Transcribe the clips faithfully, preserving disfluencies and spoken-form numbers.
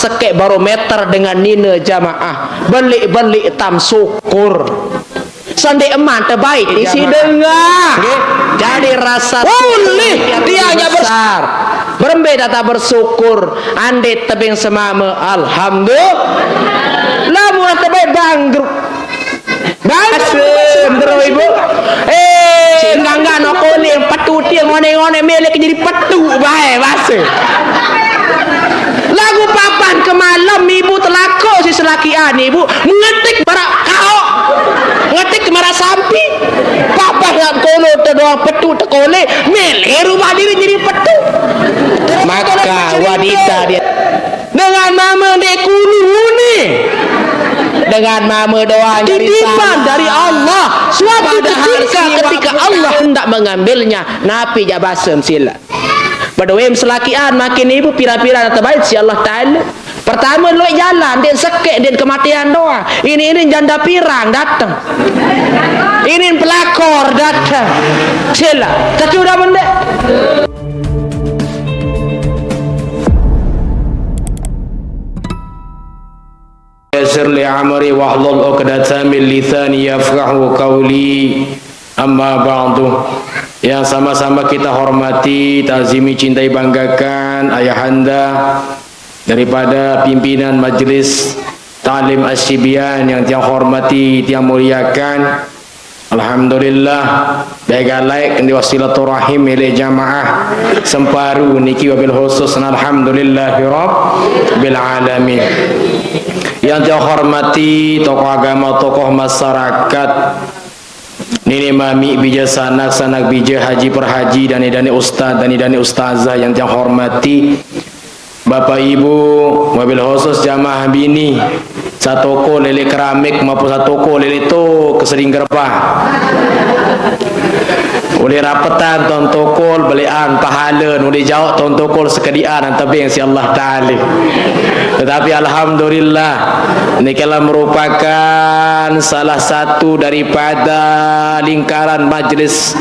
sekek barometer dengan nine jamaah. Belik-belik tam syukur. Sandek eman terbaik isi dengar. Nggih. Jadi rasa ulih tiang besar. Berembe tata bersyukur. Ande tebing semame. Alhamdulillah. Lamun terbaik bangkrut. Bangkrut. Bendera ibu. Eh, ngangga no kuning petu tiang ngone-ngone milik jadi petu bae base. Lagu papan ke malam ibu telako si selakian ibu ngetik barak kaok. Ngetik ke marah sampi. Papan ngak kono te doang petu tekole mele rumah diri jadi petu. Maka wanita dia dengan mama dek kulu ni. Dengan mama doang jadi titipan dari Allah. Suatu ketika ketika Allah hendak mengambilnya, napi jak basem sila. Pada wem selakian makin ibu pira-pira na terbaik si Allah Ta'ala. Pertama luek jalan, dia sekek, dia kematian doa. Ini ini janda pirang datang. Ini pelakor datang. Sila, tapi udah mendek. Yassir li amri wahlul uqdatan min lisani yafqahu qawli. Amma ba'du. Yang sama-sama kita hormati, takzimi, cintai, banggakan ayahanda daripada pimpinan Majlis Ta'lim As-Sibyan yang tiang hormati, tiang muliakan. Alhamdulillah, begalai kendi silaturahim milik jamaah Semparu niki wabil khusus alhamdulillahi rabbil alamin. Yang tiang hormati tokoh agama, tokoh masyarakat, nini mami bija sanak, sanak bija haji perhaji, dani dani ustaz, dani dani ustazah yang tiang hormati. Bapak Ibu, wabil khusus jamaah bini, satoko lele keramik maupun satoko lele to kesering gerbah. Ulih rapetan ton tokol belian pahala, ulih jauh ton tokol sekedian tebing si Allah Ta'ala. Tetapi alhamdulillah, niki lah merupakan salah satu daripada lingkaran majlis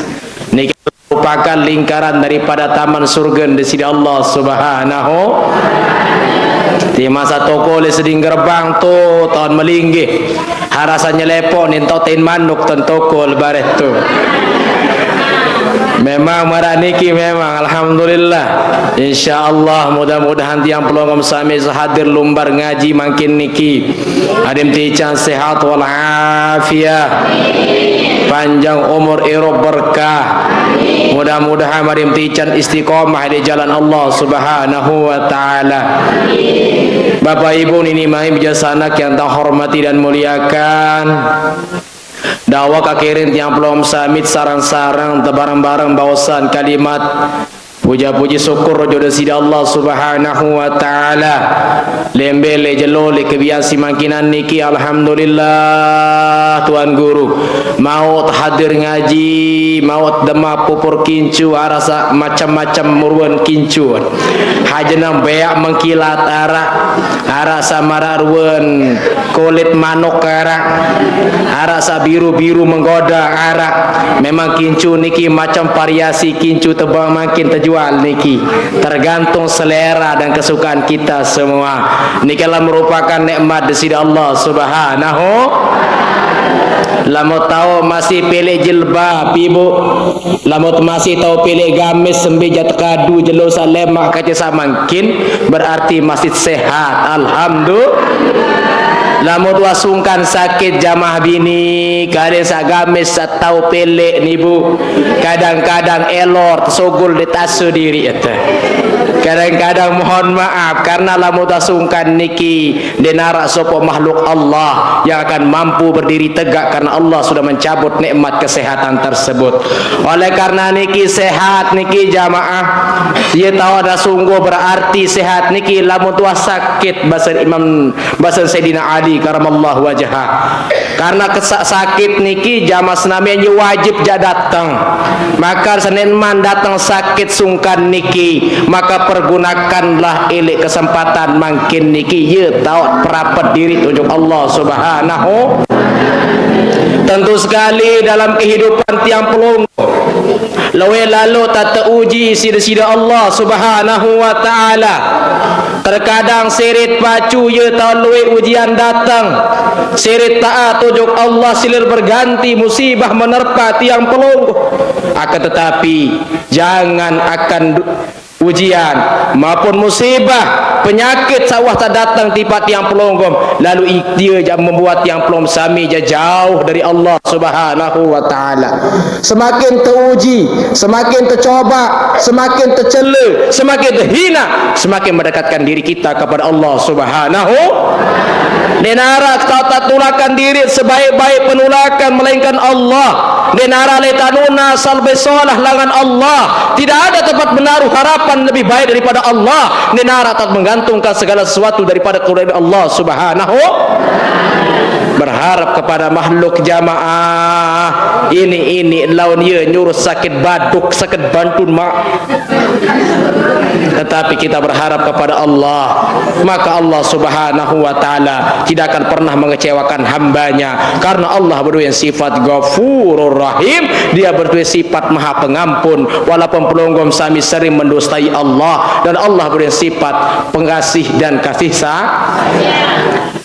niki merupakan lingkaran daripada taman surga di sisi Allah Subhanahu. Di masa toko le seding gerbang tu tahun melinggih. Harasa nyelepok ni tau tain manuk ten toko lebareh tu. Memang marah niki memang alhamdulillah. Insya Allah mudah-mudahan tiang pelongom sami sehadir lumbar ngaji makin niki. Adim tican sehat wal afiah. Panjang umur irup berkah. Mudah-mudahan adim tican istiqomah di jalan Allah Subhanahu wa taala. Bapak Ibu nini mai bijaksana yang tak hormati dan muliakan. Dawa kakirin tiang pelom samit sarang-sarang tebarang-barang baosan kalimat puja-puji syukur rojo desida Allah Subhanahu wa taala. Lembe le jelo le kebian si mangkinan niki alhamdulillah Tuan Guru. Maut hadir ngaji, maut demak pupur kincu, arasa macam-macam muruan kincu. Hajenang beak mengkilat arak, arasa mararuen kulit manuk arak, arasa biru-biru menggoda arak. Memang kincu niki macam variasi kincu tebang makin terjual niki. Tergantung selera dan kesukaan kita semua. Niki lah merupakan nikmat desida Allah Subhanahu. Lamun tau masih pilih jilbab ibu, lamun masih tau pilih gamis sembi jat kadu jelo salemak kaca samangkin, berarti masih sehat. Alhamdulillah. Lamun wasungkan sakit jamah bini, kadang sa gamis sa tau pilih ni bu, kadang-kadang elor sogol di tasu diri itu. Kadang-kadang mohon maaf karena lamun wasungkan niki Denarak sopo makhluk Allah yang akan mampu berdiri tegak karena Allah sudah mencabut nikmat kesehatan tersebut. Oleh karena niki sehat niki jamaah, ye tahu ada sungguh berarti sehat niki lamun tuah sakit bahasa Imam bahasa Sayyidina Ali karamallahu wajhah. Karena kesak sakit niki jamaah senamian ye wajib ja datang. Maka Senin man datang sakit sungkan niki, maka pergunakanlah ilik kesempatan mangkin niki ye taut perapet diri tunjuk Allah Subhanahu. Tentu sekali dalam kehidupan tiang pelungguh, Luwé lalo tateuuji siq Deside Allah Subhanahu wa Ta'ala. Terkadang sirit pacu ie taoq luwé ujian dateng. Sirit taat ojok Allah silih berganti musibah menerpa tiang pelungguh. Akan tetapi, jangan akan du-, ujian maupun musibah, penyakit saq uwah saq dateng tipaq tiang pelungguh, lalu ie jaq membuat tiang pelungguh sami jaq jauh dari Allah Subhanahu wa Ta'ala. Semakin teuji, semakin tecoba, semakin tercela, semakin terhina, semakin mendekatkan diri kita kepada Allah Subhanahu. Ndeq naraq taoq tatulakan diriq sebaik-baik penulakan melainkan Allah. Ndeq naraq leq tanuna saq lebih solah langan Allah. Tidak ada tempat menaruh harapan lebih baik daripada Allah. Ndeq naraq taoq menggantungkan segala sesuatu daripada keridaan Allah Subhanahu. Berharap kepada makhluk jamaah. Ini, ini laun ie nyuruh sakit baduk, sakit bantun, maq. Tetapi kita berharap kepada Allah, maka Allah Subhanahu wa Ta'ala tidak akan pernah mengecewakan hambanya, karena Allah bedoe sifat Ghafurur Rahim. Dia bedoe sifat Maha Pengampun, walaupun pelungguh sami sering mendustai Allah, dan Allah bedoe sifat pengasih dan kasih sa-,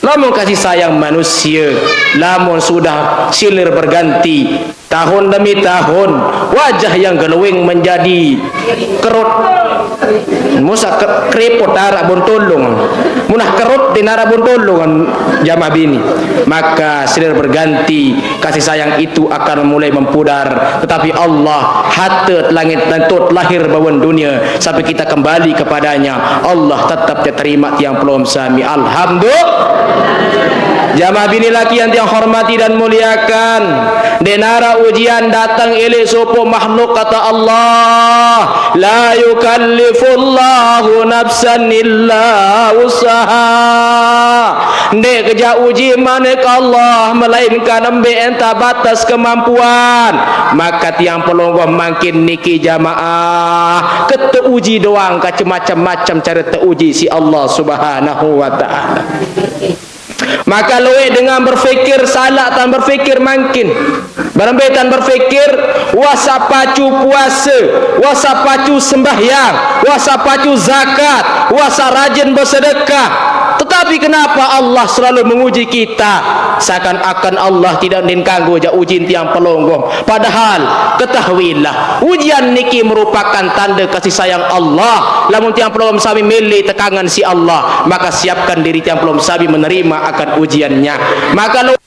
lamun kasih sayang manusia, lamun sudah silih berganti, tahun demi tahun, wajah yang glowing menjadi kerut. Mun saq ke-, keriput araq buntulung. Mun nah kerut ndeq naraq buntulung, jamaah bini. Maka silih berganti, kasih sayang itu akan mulai mempudar. Tetapi Allah, hate langit dan tot lahir bawen dunia, sampai kita kembali kepada-Nya, Allah tetep teterimaq tiang pelungguh sami. Alhamdulillah. Jamaah bini laki yang tiang hormati dan muliakan, ndeq naraq ujian dateng ileq sopoq makhluk, kata Allah, "La yukallifullahu nafsan illa wus'aha." Ndeq kejaq uji manik Allah, melainkan mbe entan batas kemampuan. Maka tiang pelungguh mangkin niki jamaah, keteuji doang, kance macem-macem care teuji siq Allah Subhanahu wa Ta'ala. Maka lueq dengan berpikir, salaq tan berpikir mangkin. Berembe tan berpikir, wah saq pacu puase, wah saq pacu sembahyang, wah saq pacu zakat, wah saq rajin bersedekah. Tetapi kenapa Allah selalu menguji kita? Seakan-akan Allah tidak ndin kanggo jaq ujin tiang pelungguh. Padahal, ketahuilah, ujian niki merupakan tande kasih sayang Allah. Lamun tiang pelungguh sami mele tekangan siq Allah, maka siapkan diri tiang pelungguh sami menerima akan ujiannya. Maka lueq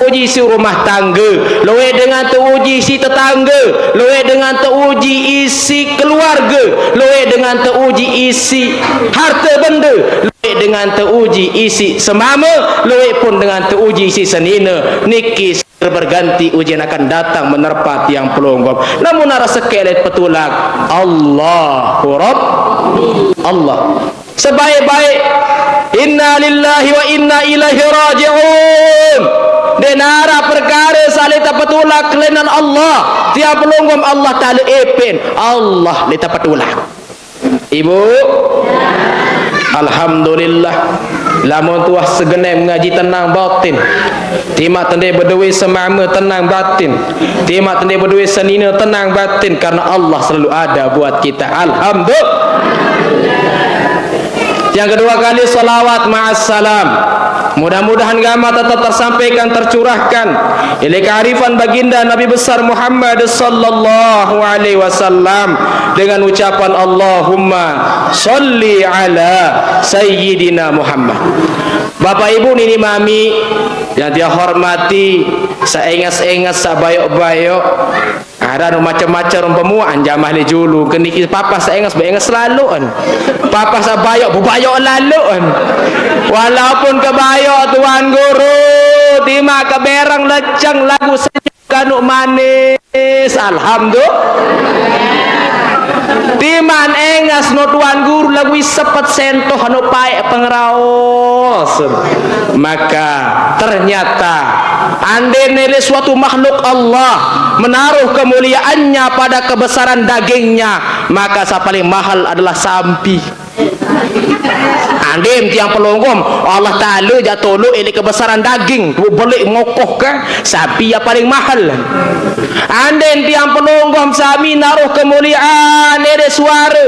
uji siq rumah tangge, lueq dengan teuji siq tetangge, lueq dengan teuji isiq keluarge, lueq dengan teuji isiq harte bende, lueq dengan teuji isiq semame, lueq pun dengan teuji isiq senine. Niki berganti ujian akan datang menerpa tiang pelungguh. Lamun araq sekeq leq petulak, Allahu Rabb, Allah. Sebaik-baik, inna lillahi wa inna ilaihi raji'un. Ndeq naraq perkare saq leq tepetulak lenan Allah. Tiang pelungguh Allah Taala epen, Allah leq tepetulak. Ibu, alhamdulillah. Lamun tuah segenem ngaji tenang batin. Timaq tende bedoe semame tenang batin. Timaq tende bedoe senine tenang batin karena Allah selalu ada buat kita. Alhamdulillah. Yang kedua kali, salawat ma'as salam. Mudah-mudahan gamaq tetap tersampaikan, tercurahkan oleh kearifan baginda Nabi besar Muhammad sallallahu alaihi wasallam dengan ucapan Allahumma shalli ala sayyidina Muhammad. Bapak Ibu nini mami yang dia hormati, saq enges-enges, saq bayoq-bayoq, araq nu macem-macem, rung pemuaq, anjamah leq julu, keniki papah saq enges, beq enges laloqn. Papah saq bayoq, bebayoq laloqn. Walaupun kebayoq Tuan Guru, timaq kebereng leceng laguq senyum kanuq manis. Alhamdulillah. Timaq enges no Tuan Guru laguq sepet sentoh anu paeq pengeraos. Maka ternyata andene leq suatu makhluk Allah menaruh kemuliaannya pada kebesaran dagingnya, maka saq paling mahal adalah sampi. Andai tiang pelonggom, Allah Ta'ala jak tolok ilek kebesaran daging, tu belik ngokoh ke, sapi yang paling mahal. Andai tiang pelonggom sami naruh kemuliaan ilek suara,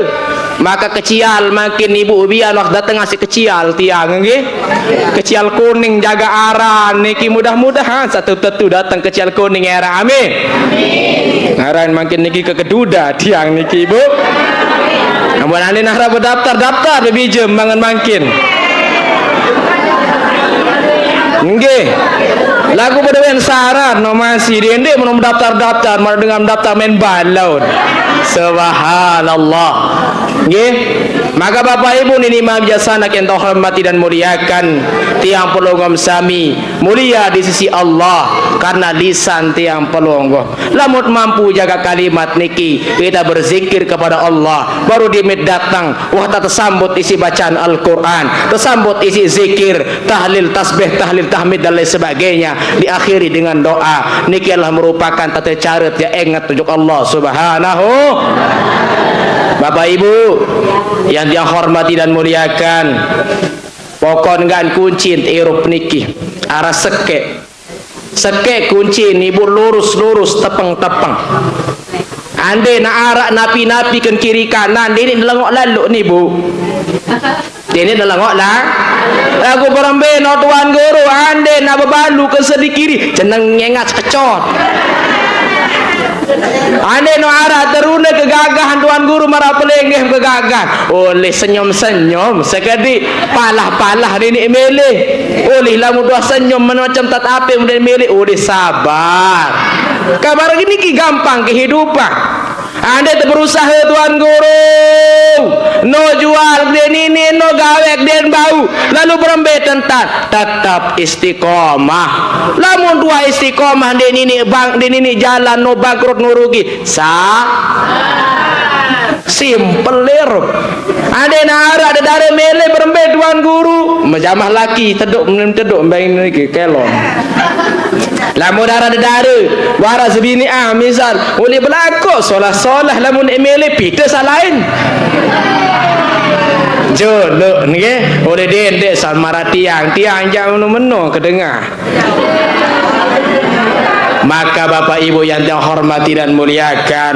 maka kecial makin ibu biar wah datang ngasih kecial tiang, nggih. Kecial kuning jaga aran niki mudah-mudahan satu tetu datang kecial kuning era. Amin. Ngaran makin niki kekeduda tiang niki, Bu. Amun ane nara bedaftar-daftar bebijem mangan mangkin. Nggih. Lagu bedewen syarat no masih diende mun daftar-daftar, malah dengan daftar main balon. Subhanallah. Nggih. Maka Bapak Ibu nini mami jasana kento hormati dan muliakan, tiang pelonggom sami mulia di sisi Allah karena lisan tiang pelonggom. Lamun mampu jaga kalimat niki, kita berzikir kepada Allah, baru dimit datang, wah tak tersambut isi bacaan Al-Quran, tersambut isi zikir, tahlil, tasbih, tahlil, tahmid dan lain sebagainya, diakhiri dengan doa. Niki adalah merupakan tata cara dia ingat tunjuk Allah Subhanahu. Bapak Ibu yang dia hormati dan muliakan, pokon gan kunci irup niki arah seke. Seke kunci ni, Bu, lurus-lurus, tepeng-tepeng. Ande na arak napi-napi ken kiri kanan, dini lengok lalu ni, Bu. Dini lengok lah. Lagu berembe no Tuan Guru, ande na bebalu ke sedi kiri, jeneng ngengat sekecot. Ande no arak teruna kegagahan Tuan Guru marah pelenggeh kegagahan. Oleh senyum-senyum, sekedi palah-palah dini milih. Ulih lamun tuah senyum macam tak ape mudin milik, ulih sabar. Kabar gini ki gampang kehidupan. Ande tu berusaha Tuan Guru, no jual de nini, no gawek de bau, lalu berembe tentang tetap istiqomah. Lamun tuah istiqomah de nini bang, de nini jalan no bangkrut no rugi. Sa. Simple lir. Ade nara ada dare mele berembe Tuan Guru. Menjamah laki teduk, men teduk, mbeng niki kelon. Lamun dara ada dare, wara sebini ah, misal, ulih belako, solah-solah, lamun mele pita salain. Jolok niki, ulih dendek sal marah tiang, tiang jam meno-meno kedengah. Maka Bapak Ibu yang saya hormati dan muliakan,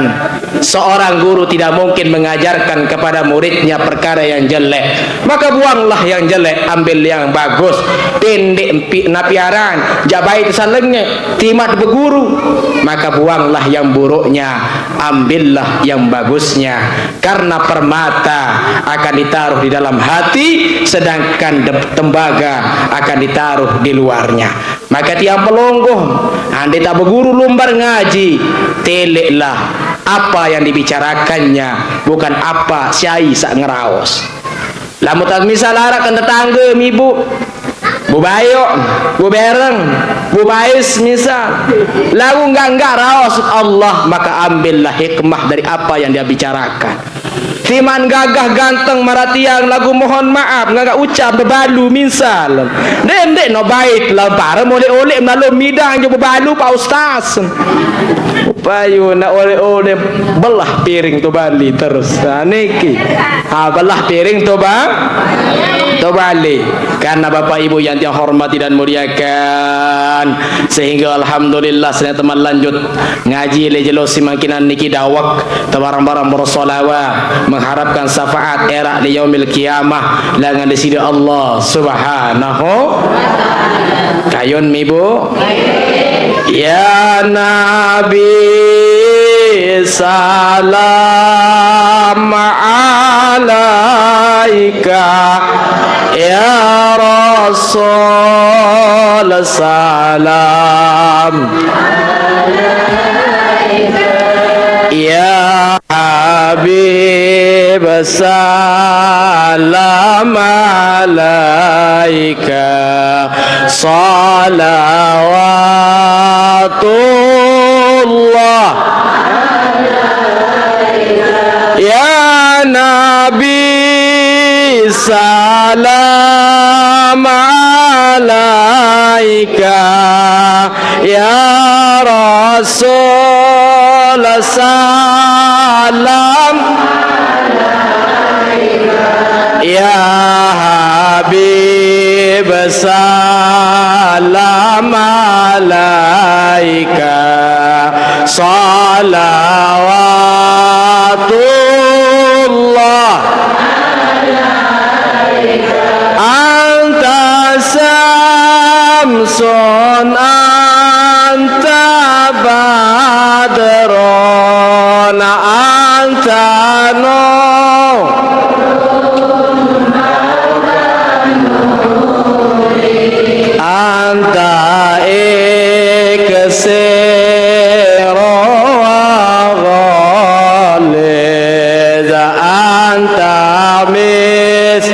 seorang guru tidak mungkin mengajarkan kepada muridnya perkara yang jelek. Maka buanglah yang jelek, ambil yang bagus. Tindek empi napiaran, jabai tesalenge, timat beguru. Maka buanglah yang buruknya, ambillah yang bagusnya. Karena permata akan ditaruh di dalam hati, sedangkan de-, tembaga akan ditaruh di luarnya. Maka tiang pelonggoh, ande tak beguru lumbar ngaji, teleklah apa yang dibicarakannya, bukan apa syai sak ngeraos. Lamun tak misal arak kan tetangga, ibu, bu bayok, bu bereng, bu bais misal, lalu enggak-enggak raos Allah, maka ambillah hikmah dari apa yang dia bicarakan. Timan gagah ganteng maratiang lagu mohon maaf, ngagak ucap bebalu minsal. Dendek no bait lah, para molek-olek melalui midang je bebalu, Pak Ustaz. Payu nak oleh-oleh belah piring tu bali terus. Ha, niki. Ha, belah piring tu ba-, tu bali. Karena Bapak Ibu yang saya hormati dan muliakan, sehingga alhamdulillah, saya teman lanjut ngaji le jelo simangkinan niki dawak, tebarang-barang bersolawat, mengharapkan syafaat erak di yaumil qiyamah, langan di sida Allah Subhanahu. Kayun mi, Bu? Ya Nabi, salam alaika. Ya Rasul, salam. Ya Habib, salam alaika, salawatullah. Ya Nabi, salam alaika. Ya Rasul, salam. Salam alaika salawatullah. Anta syamsun, anta badrun, anta nur. Anta iksir wa ghalidh, anta mis.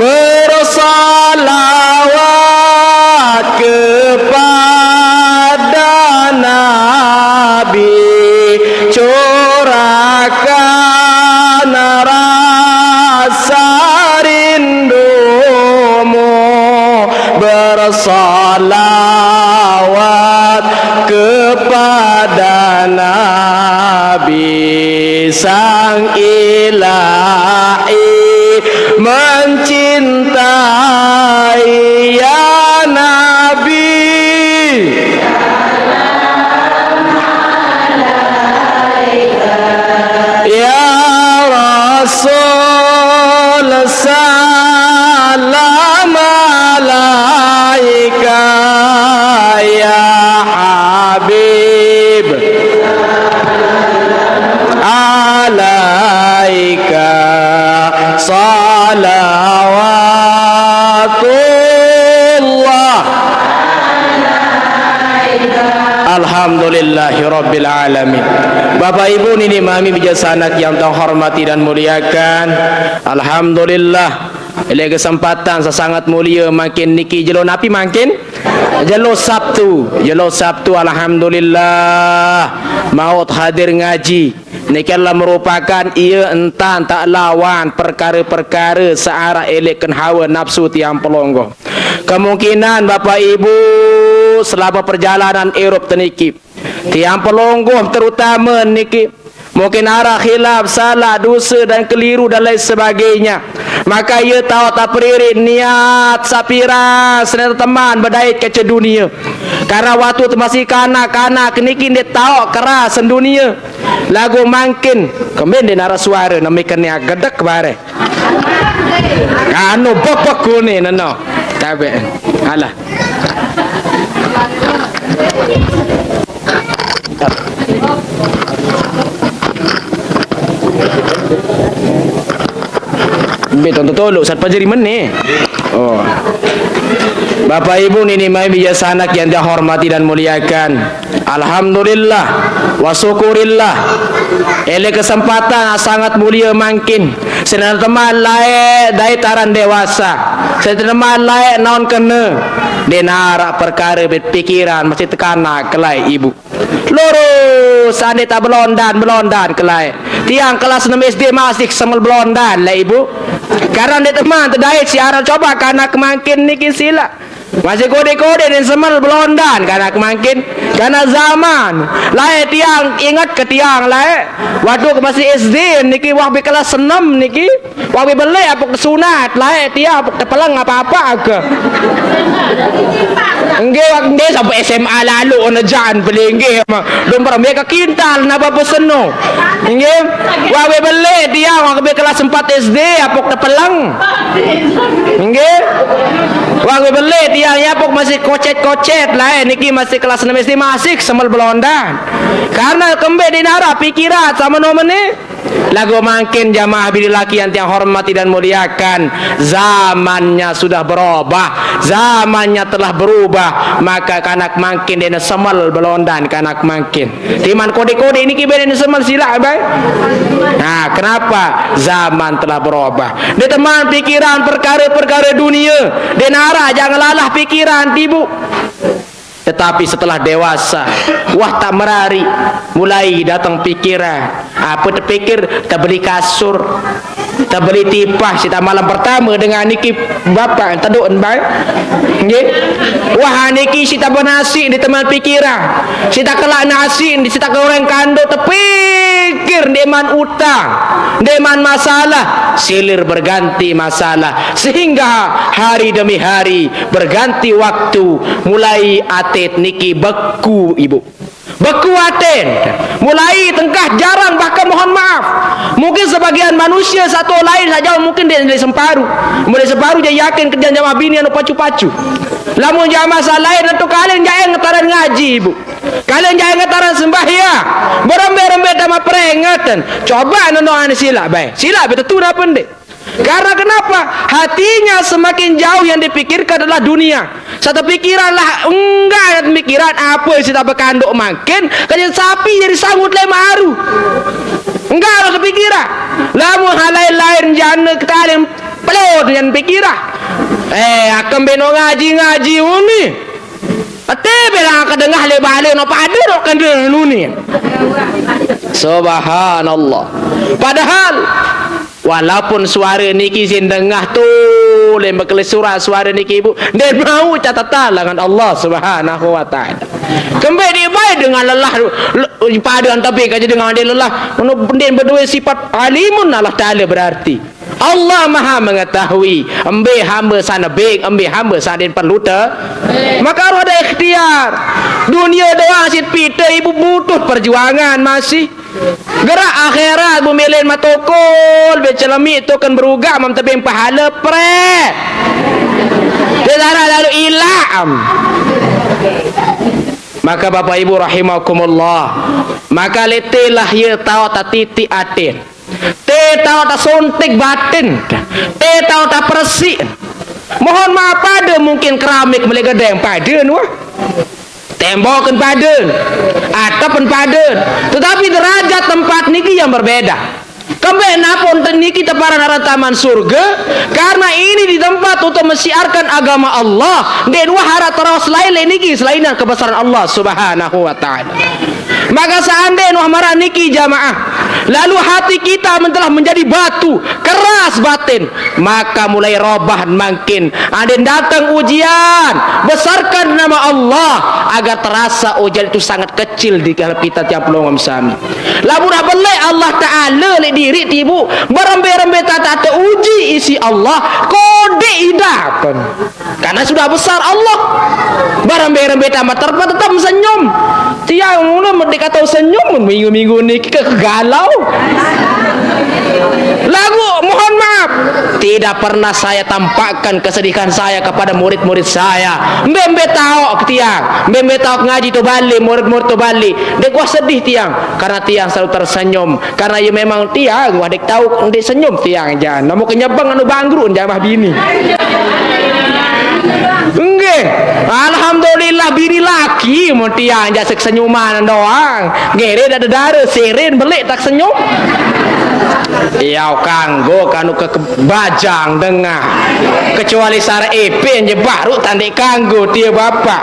Bersalawat kepada Nabi, curahkan rasa rindumu, bersalawat kepada Nabi, sang ilahi mencintai, ya Nabi. Ya Rasul, salam alaika, ya Habib, alaika salawatullah. Alhamdulillahirabbil alamin. Bapak Ibu, nini mami, bijaksana yang terhormati dan muliakan. Alhamdulillah. Oleh kesempatan sangat mulia mangkin niki, jelo napi mangkin? Jelo Sabtu. Jelo Sabtu, alhamdulillah. Maut hadir ngaji. Niki adalah merupakan ia entan tak lawan perkara-perkara searah elokkan hawa nafsu tiang pelonggoh. Kemungkinan Bapak Ibu selama perjalanan irup teniki, tiang pelonggoh terutama niki, mungkin arah khilaf, salah, dosa dan keliru dan lain sebagainya. Maka ia tau tak peririt niat sapira senang teman bedait kaca dunia. Karena waktu tu masih kanak-kanak niki dia tau keras dunia. Lagu mangkin, kembali dia nara suara, nami kena gedek bare. Anu bebek ni neno. Tabe. Alah. Betul tu tolok sat pajeri mene. Oh. Bapak Ibu nini mai bijaksana yang dihormati dan muliakan. Alhamdulillah wa syukurillah. Ele kesempatan sangat mulia mangkin. Senang teman lae dai taran dewasa. Senang teman lae naon kena. Denara perkara berpikiran masih tekana kelai ibu. Lurus ande tak belondan belondan kelai. Tiang kelas enam S D masih semel belondan lah ibu. Karena dia teman tedai si arah coba kanak mangkin niki sila. Masih kode-kode dan semel belondan kanak mangkin. Karena zaman. Lae tiang ingat ke tiang lae. Waktu ke masih S D niki wah bi kelas enam niki. Wah bi beli apa kesunat lae tiang apa tepeleng apa-apa ke. Enggih, wak enggih sampai S M A lalu ona jan beli enggih mah. Dong perembe ke kintal napa peseno. Enggih. Wah bi beli tiang wah bi kelas empat S D apa tepeleng. Nggih. Wah, gue beli tiang yapuk masih kocet-kocet lah, eh, niki masih kelas enam S D masih semel belondan. Karena kembe dinara pikiran sama nomene. Lagu mangkin jamaah bini laki yang tiang hormati dan muliakan. Zamannya sudah berubah. Zamannya telah berubah. Maka kanak mangkin dene semel belondan kanak mangkin. Timan kode-kode ini kibene semel sila, bai. Nah, kenapa? Zaman telah berubah. Dia teman pikiran perkara-perkara dunia. Dia nara jangan lalah pikiran tibu. Tetapi setelah dewasa, wah tak merari, mulai datang pikiran. Apa terpikir? Terbeli kasur, terbeli tipah, sita malam pertama dengan niki bapak teduk embai. Nggih. Wah niki sita bernasi di teman pikiran. Sita kelak nasi, sita goreng kanduk tepik. pikir, ndeqman utang, ndeqman masalah, silir berganti masalah. Sehingga hari demi hari, berganti waktu, mulai aten niki beku, Ibu. Beku aten. Mulai tengkah jarang, bahkan mohon maaf. Mungkin sebagian manusia satu lain saja mungkin ndeq, ndeq separuh. Mun ndeq separuh, jaq yakin kerjaan jamaah bini anu pacu-pacu. Lamun jamaah saq lain, entu kalen jaq enget aran ngaji, Ibu. Kalen jaq enget aran sembahyang. Berembe-rembe tame perengetan. Coba nonong ane silaq bae. Silaq bae tetu napa ndeq? Karena kenapa? Hatinya semakin jauh yang dipikirkan adalah dunia. Satu pikiran lah enggak, pikiran ape sida bekanduk mangkin, kajen sapi jadi sangut le maru. Enggak ada pikiran. Lamun hal lain-lain jane ketalen pelot dengan pikiran. Eh, akan beno ngaji-ngaji uni. Ate belang kedengah le bale no pade no kende nuni. Subhanallah. Padahal walaupun suare niki sin dengah tu, le mekele surat suare niki, Ibu, ndeq mauq catetan langan Allah Subhanahu wa Ta'ala. Kembe ndeq bae dengan lelah, le-, pade antepe kaje dengan ndeq lelah. Meno ndeq bedoe sifat alimun Allah Ta'ala berarti. Allah Maha Mengetahui, embe hamba saq nebeng, embe hamba saq ndeqn perlu te-, maka harus ada ikhtiar. Dunia doang sit pite, Ibu, butuh perjuangan masih. Gerak akhirat, bu milen matokol, be celemiq token berugaq, mam tebeng pahale, pre. Dia darah lalu ilaq, am. Maka Bapak Ibu rahimakumullah, maka letelah ye taoq tatitiq aten. Te taoq tasontek baten, te taoq tapersiq. Mohon maaf, pade mungkin keramik mele gedeng paden, wah. Temboken paden, atepen paden. Tetapi derajat tempat niki yang berbeda. Kembe napun te-, niki teparan aran taman surga, karena ini di tempat untuk mensiarkan agama Allah. Ndeq wah araq teraos lain leq niki selainan kebesaran Allah Subhanahu wa Ta'ala. Maka seandainya wah maraq niki jamaah, lalu hati kita men-, telah menjadi batu, keras batin, maka mulai robah mangkin. Andin dateng ujian, besarkan nama Allah, agar terasa ujian itu sangat kecil di kalep kita tiang pelungguh sami. Lamun dah beleq Allah Ta'ala leq diriq tibuq, berembe-rembe tata teuji isiq Allah, kodeq idapen. Karena sudah besar Allah. Barang-barang beta mah tetep, tetep senyum. Tiang mule merdeka tahu senyum, minggu-minggu niki ke galau. Laguq, mohon maaf, tidak pernah saya tampakkan kesedihan saya kepada murid-murid saya. Mbe-mbe taoq tiang, mbe-mbe taoq ngaji to balik, murid-murid to balik. Ndeq kuah sedih tiang, karena tiang selalu tersenyum. Karena ye memang tiang, wah, ndeq tao, ndeq senyum tiang, jan. Namo kenyebeng anu bangkrut, jamah bini. Nggih. Alhamdulillah, bini laki mun tiang, jan senyuman doang. Ngere dak dedare, sirin beleq tak senyum. Iya, kanggo kanu ke, ke bajang dengah. Kecuali sare epin je baru tandik kanggo tie bapak.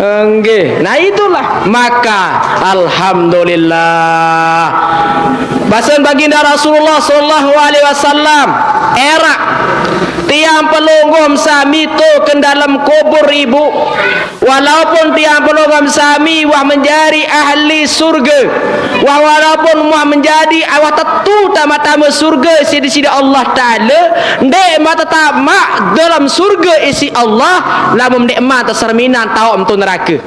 Nggih. Nah, itulah. Maka, alhamdulillah. Basen Baginda Rasulullah sallallahu alaihi wasallam, "Eraq, tiang pelungguh sami token dalem kubur, Ibu. Walaupun tiang pelungguh sami wah menjadi ahli surga, wah, walaupun wah menjadi, wah tetu tama-tama surga side-side Allah Ta'ala, ndeq mate tama dalem surga isiq Allah, lamun ndeq mate serminan taoq mtu nerake."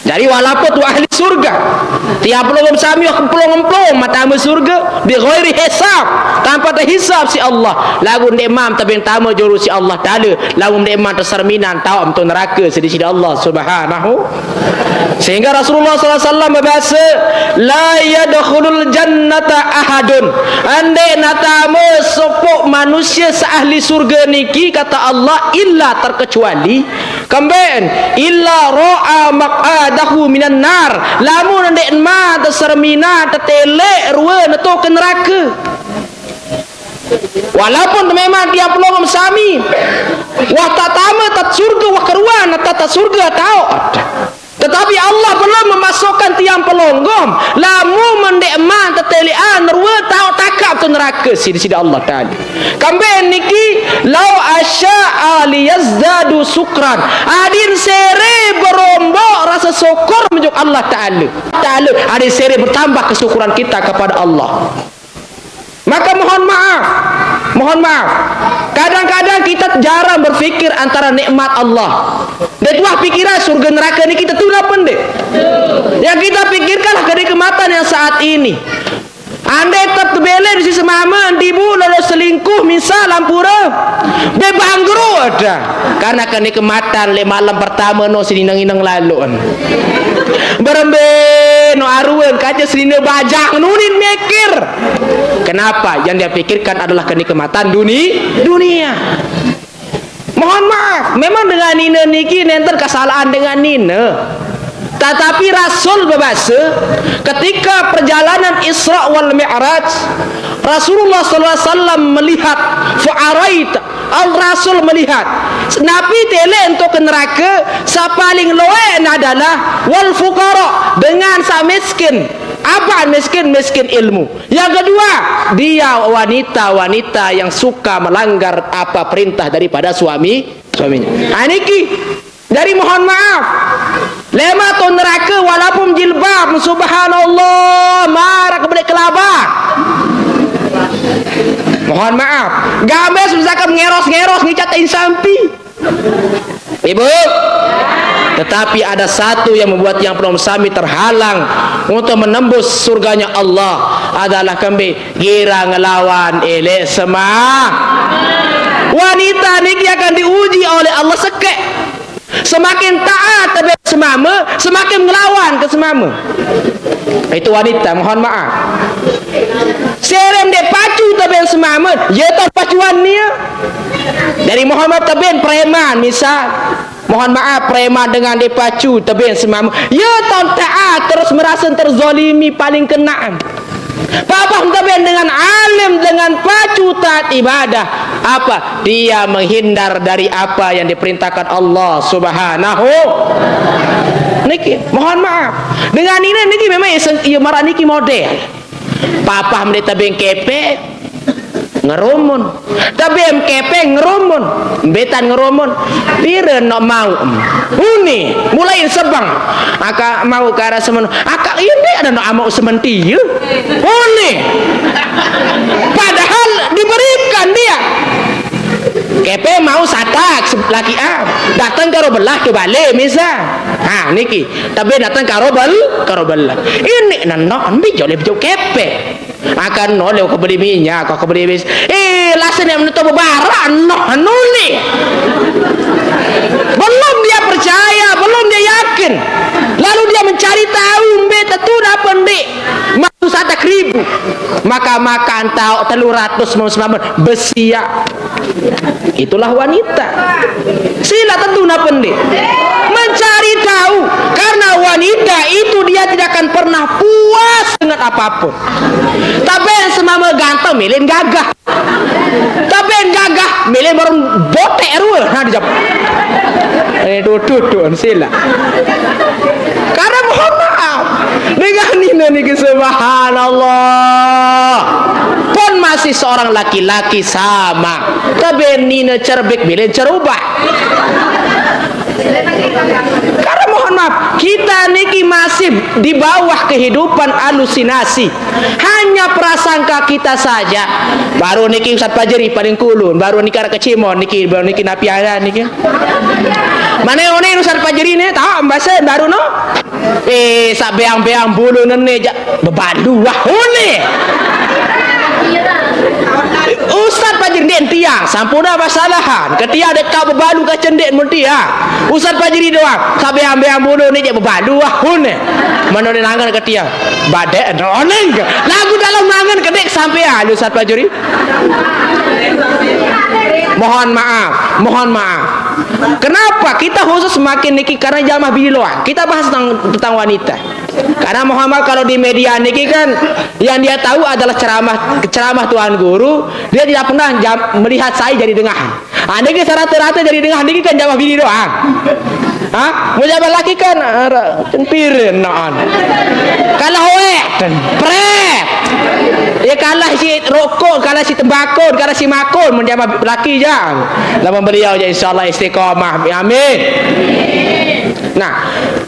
Jadi, walaupun tu ahli surga, tiang pelungguh sami wah kempelung-empelung matame surga, bi ghairi hisab, tanpa tehisab siq Allah. Laguq ndeqman tebeng tame julu siq Allah Taala, laguq ndeqman teserminan taoq mtu nerake side-side Allah Subhanahu. Sehingga Rasulullah sallallahu alaihi wasallam bebase, "La yadkhulul jannata ahadun." Ndeqn tame sopoq manusie seahli surga niki, kata Allah, illa, terkecuali Kembeqn, illa ra'a maq'adahu minan nar, lamun ndeqman teserminan teteleq ruene token nerake. Walaupun memang tiang pelungguh sami wah tame tat surga, wah keruan tat surga taoq. Tetapi Allah belum memasukkan tiang pelonggom. Lamun mendek man tetelean rue tau takap tu neraka sidi, sidi Allah Ta'ala. Kambe niki, "Lau asya'a liyazdadu syukran." Adin sere berombok rasa syukur menjuk Allah Ta'ala. Ta'ala, adin sere bertambah kesyukuran kita kepada Allah. Maka mohon maaf, mohon maaf. Kadang-kadang kita jarang berpikir antara nikmat Allah. Dia tuah pikiran surga neraka ni kita tu apa nde? Yang kita pikirkanlah kenikmatan yang saat ini. Andai tetap bela di sisi mama, dibu lalu selingkuh, misal lampura, be bangkrut dah. Karena kenikmatan le malam pertama no sininang-inang lalu. Berembe no aruan kaca sinina bajang nunin mikir. Kenapa? Yang dia pikirkan adalah kenikmatan duni-, dunia. Mohon maaf, memang dengan nina niki nenten kesalahan dengan nina. Tetapi Rasul berbahasa, ketika perjalanan Isra wal Mi'raj, Rasulullah sallallahu alaihi wasallam melihat, fa'arait, Al Rasul melihat. Nabi tele untuk ke neraka, sa paling loe adalah wal fuqara, dengan sa miskin. Apa miskin? Miskin ilmu. Yang kedua, dia wanita-wanita yang suka melanggar apa perintah daripada suami, suaminya. Ha, niki. Jadi mohon maaf. Lema tu neraka walaupun jilbab, subhanallah, marah ke balik kelaba. Mohon maaf. Gamis misalkan ngeros-ngeros ngicat insampi. Ibu, tetapi ada satu yang membuat yang penuh sami terhalang untuk menembus surganya Allah adalah kembe gira ngelawan elek sema. Wanita niki akan diuji oleh Allah sekek. Semakin taat tebe semama, semakin ngelawan ke semama. Itu wanita, mohon maaf. Serem dek pacu tebe semama, ya tak pacuan nia. Dari mohon maaf tebe preman misal. Mohon maaf, preman dengan dipacu tebing semama. Ya, ton taat terus merasa terzolimi paling kenaan. Babah tebing dengan alim, dengan pacu taat ibadah. Apa? Dia menghindar dari apa yang diperintahkan Allah Subhanahu. Niki, mohon maaf. Dengan ini niki memang ia sen-, ia marah niki model. Papah mende tebing kepe, ngerumun. Tapi M K P ngerumun. Betan ngerumun. Pira no mau. Huni, mulai sebang. Aka mau ke arah semenu. Aka ini ada no amau sementi ya. Huni. Padahal diberikan dia. Kepe mau satak se-, laki ah. Datang karo belah ke balik misal. Ha, niki. Tapi datang karo bel-, karo belah. Ini nano ambil joleh bejau kepe. Akan no leo kebeli minyak, kau kebeli bis. Eh, lasa ni menutup bebarak, no, anu ni. Belum dia percaya, belum dia yakin. Lalu dia mencari tahu, mbe tetu dah pendik. Matu satak ribu. Maka makan tahu telur ratus mau selamat. Besiak. Itulah wanita. Sila tentu napa ndi? Mencari tahu. Karena wanita itu dia tidak akan pernah puas dengan apapun. Tapi yang semama ganteng, milih gagah. Tapi yang gagah, milih baru botek rua. Nah, dijawab. Eh, tuh, tuh, tuh, sila. Karena mohon maaf. Dengan nina niki subhanallah. Pun masih seorang laki-laki sama. Tapi nina cerbik bilin cerubah. Karena mohon maaf, kita niki masih di bawah kehidupan halusinasi. Hanya prasangka kita saja. Baru niki Ustaz Pajeri paling kulun, baru niki arah kecimon niki, baru niki napiaran niki. Mana one Ustaz Pajeri ni? Tahu bahasa baru no? Eh, sak beang-beang bulu nene jak bebalu wah uni. Ustaz Pajeri nde tiang, sampuna basalahan. Ketia dek kau bebalu ka cendek mun tiang. Ustaz Pajeri doang, sak beang-beang bulu ni jak bebalu wah uni. Mana ni nangan ketia? Badek no oneng. Lagu dalam nangan kedek sampai ah, Ustaz Pajeri. Mohon maaf, mohon maaf. Kenapa kita khusus semakin niki? Karena jamaah bini loang. Kita bahas tentang, tentang wanita. Karena Muhammad kalau di media niki kan yang dia tahu adalah ceramah, ceramah Tuan Guru, dia tidak pernah jam-, melihat saya jadi dengahan. Ah, niki sarata-rata jadi dengahan niki kan jamaah bini doang. Ha? Mun jaman laki kan, ara, ten piren naan. Kalah oek, ten pret. Ya kalah si rokok, kalah si tembakau, kalah si makun, mun jaman laki jang. Lamun beliau ja insyaallah istiqamah. Amin. Nah,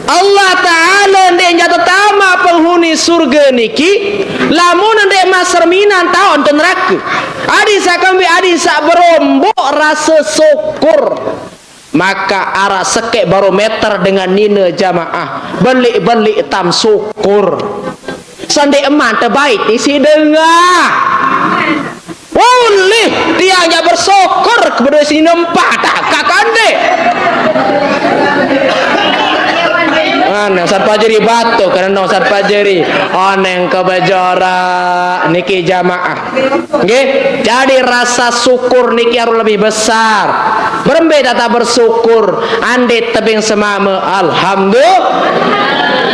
Allah Ta'ala ndeq jaq tetamaq penghuni surge niki, lamun ndeq maserminan taoq ento nerake. Adin saq kembeq, adin saq beromboq rase syukur. Maka araq sekeq barometer dengan nine jamaah, beleq-beleq tam syukur. Sendeqman tebait isiq dengah. Ulih tiang jaq bersyukur kebedoe sine empat, takaq kandeq. Mana Ustaz Fajri batuk, karena Ustaz Fajri oneng ke bejoraq niki jamaah. Nggih, jadi rasa syukur niki harus lebih besar. Berembe tata bersyukur, andeq tebeng semame, alhamdulillah.